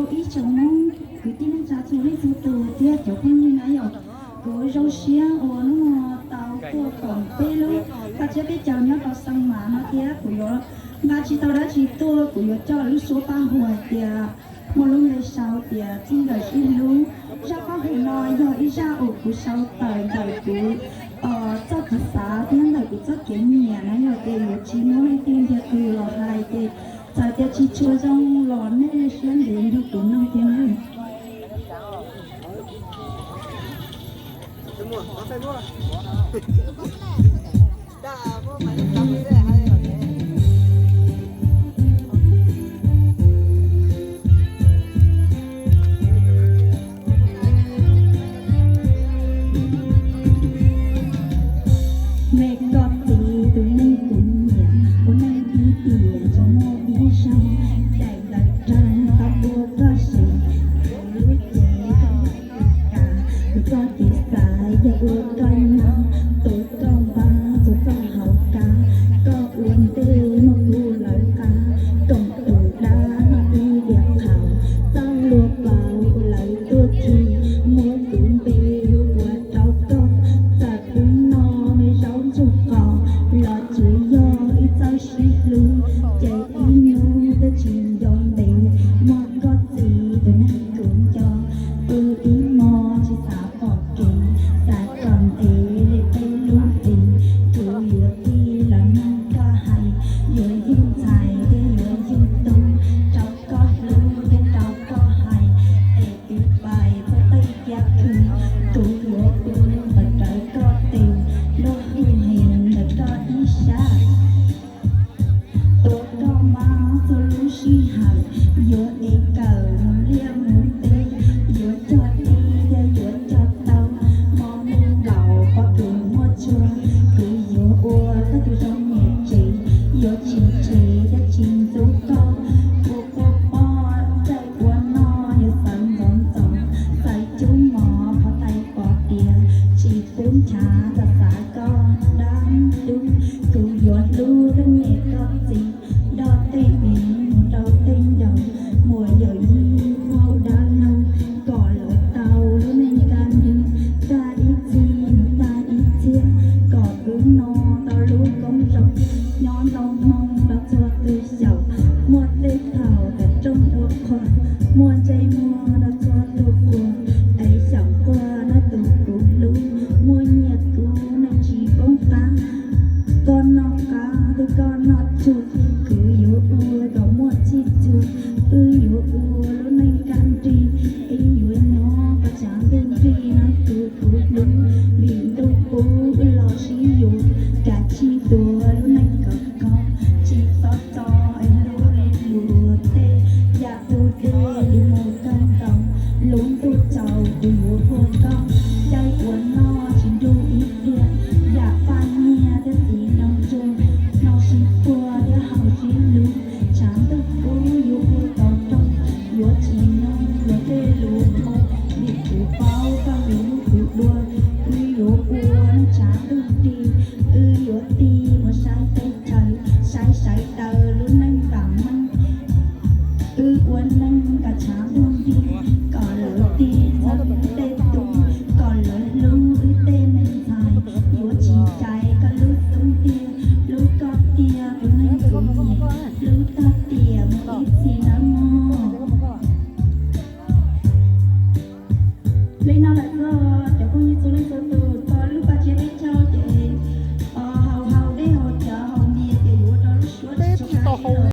Ib tsoom Hmoob kwv tij neej tsa txhua leej txhua tus thiab cov phooj ywg na yom, kuv zoo siab uas hnub no tau tuaj koom peb lub qhov tsiab peb caug nyob rau Xeev Mas no thiab kuv yuav nqa tsis tau dab tsi tuaj, kuv yuav coj lub suab paj huam hais tias muaj lub npe sau tias txij nkawm sib hlub. Zaj paj huam no yog ib zaj uas kuv sau tawm ntawm kuv txoj kev xav thiab ntawm kuv txoj kev nyiam na yom, ces yuav tsis muaj leej twg ntiag tug los hais ces txawm tias tsis tshua zoo los nej siab ntev nrog kuv mloog thiab nawb. Me koj txiv tus neeg kuv nyiam, ua neej ib tiam tsuas muaj ib zaug, daim ntawv rau tau ua koj siv, lub cev koj yog tus kav, tus koj kev xav yog ua koj nyob, tus koj npaj tus koj hauv kav, koj ua ntej muaj kuv lawv qab, koom tus dab noj ib diav qhaus, txoj hlua paus kuv lawv tuaj khi, muab kuv npe hu ua rau koj, txawm kuv no me zaub ntsuag qos los tsuas yog ib txoj sib hlub, ces ib hnub twb tsis nco ntev, muaj koj txiv tus neeg kuv nco, pw ib hmo tsis xav pom kev, xav kom ntev li peb lub ntev, kuv yuav tig los nug koj hais, yuav yug ntxhais thiab yuav yug tub, rau koj hlub thiab rau koj hais, es twb pais txog tej kiab khw, kuv yuav pw kom raws koj tes, luag hu heev ntawm koj ib sab. Tua koj mab txhua lub sij hawm, yuav ev kawm mus liaj mus teb, yuav cog dib thiab yuav cog taub, hmo ntuj nplaum pom kuv muaj tshua, kuv yuav ua koj tus zoo niam tsev, yuav tsis tseg thiab tsis ntxub koj, ua poj pob caij ua noj yuav xaws ntxov ntxov, xaws cub mov qhov tais pov tiav, tsis pub nchav kom xav koj dab tub, kuv yuav hlub thiab nyiam koj txiv, nrog tej viv mus rau tej ncaus, muas yawm yij phauj dab laug, kom lawv tau lub neej kaj ntug, tag ib txhis mus tag ib txhiab, kom wb no tau lub koob zoo, nyob ntau hnub rau txhua tus xyaum, muaj tej thaum kom rooj ua qhuas, muaj ntsej muag rau txhua tus quas, es xyaum quas nab tus kuv hlub, muaj nyiaj kub neej tsis poob qab, koj noj qab thiab koj noj tsuag, kuv yuav ua kom muaj txhij txhua, wb yuav ua lub neej kaj nrig, wb yuav nyob kom tshav ntuj nrig nab tus kuv hlub, vim ntuj qub wb los sib yuav, kav tsij tuav lub neej kom khov, tsis txhob txo es hlub li luag tej, yam tus dej li mus kawg nkaus, lub ntuj tsaus kuv yuav puag koj, caij ua noj tsis nruj ib pliag, yam paj nyiaj thiab txiv nraug ntsuag, noj sib puag thiab haus sib hlub, tshav ntuj kub yuav ua tau rooj, yuav tsis mloog luag tej lus hu, vim kuv paub koj yuav hlub kuv dua, wb yuav ua neej tshav ntuj nrig, wb yuav tig mus saib teb chaws, saib sawv daws lub neej vam meej. Wb ua neej kom tshav ntuj nrig, kom lawv tig ntxhov wb tej tub, kom lawv hlub wb tej me ntxhais, yuav tsis cais koj lub xub ntiag, hlub koj tiag tus neeg kuv nyiam, hlub tag tiam mus ib txhis